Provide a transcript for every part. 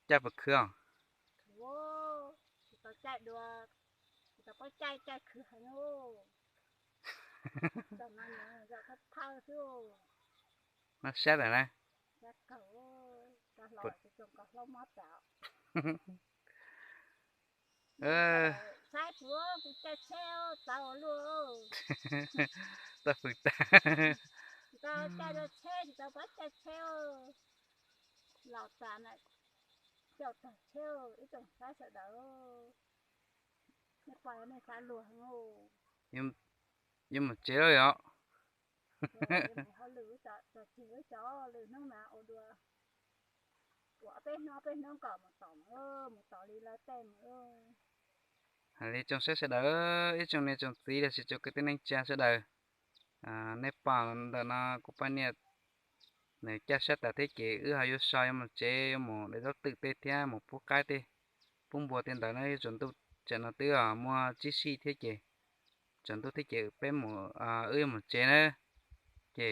Caij puas khwv os? Tsis tau caij dua, tsis tau paub caij, caij khwv heev. Zaum no zaum thawj thawj xwb. No sab lawm na. Sab kawg, cov hlau tsis tsoom kov hlaub mob tas. Saib kuv, kuv caij tsheb txawv ua luaj. Tau fwm tas. Tsis tau caij dua tsheb, tsis tau paub caij tsheb. Laus tas na, caum tag tsheb, ib tsoom saib sawv daws. Nej pom nej xav luag heev. Yuav mus tsev lawm yom? Hauj lwm, txog ceg wb cov lwm hnub mas ua dua, ua peb hnub peb hnub kom mus tom, mus tom li lawv tej mus. Hais li tsoom saib sawv daws, ib tsoom niam tsoom txiv los sis tsoom kwv tij neej tsa sawv daws, nej pom ntawm no kuv poj niam nws caij sab tas thiab ces wb ho yuav so yuav mus tsev, yuav mus de zaub twm tej thiab mus pub qaib tej, pub npua tej ntawd na. Tsaus ntuj, tam no twb muaj tsib sij thiab ces tsaus ntuj thiab ces peb mus, wb yuav mus tsev na. Ces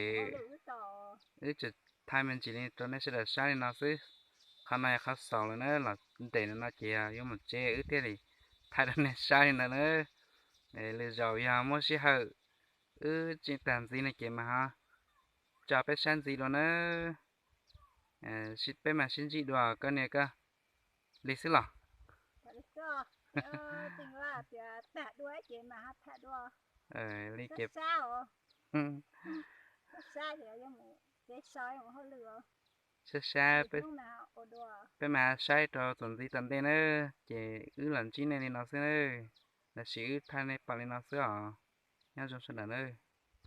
wb tsuas thaij me ntsis li rau nej sawv daws saib li no xwb. Qhov no yog qhov xaus lawm na, los ntev no ces yuav mus tsev, wb thiaj li thaij rau nej saib li ntawd na. Lwm zaus yog muaj sij hawm wb tseem tag ntxiv no ces mas ho tso peb saib ntxiv dua na. Peb mam sib ntsib dua koj niam koj li xwb los. Li ces sab sab, peb mam saib rau txuas ntxiv tom ntej na. Ces wb los ntsib nej li no xwb na, los sis wb thaij nej pom li no xwb os. Nyob zoo sawv daws na.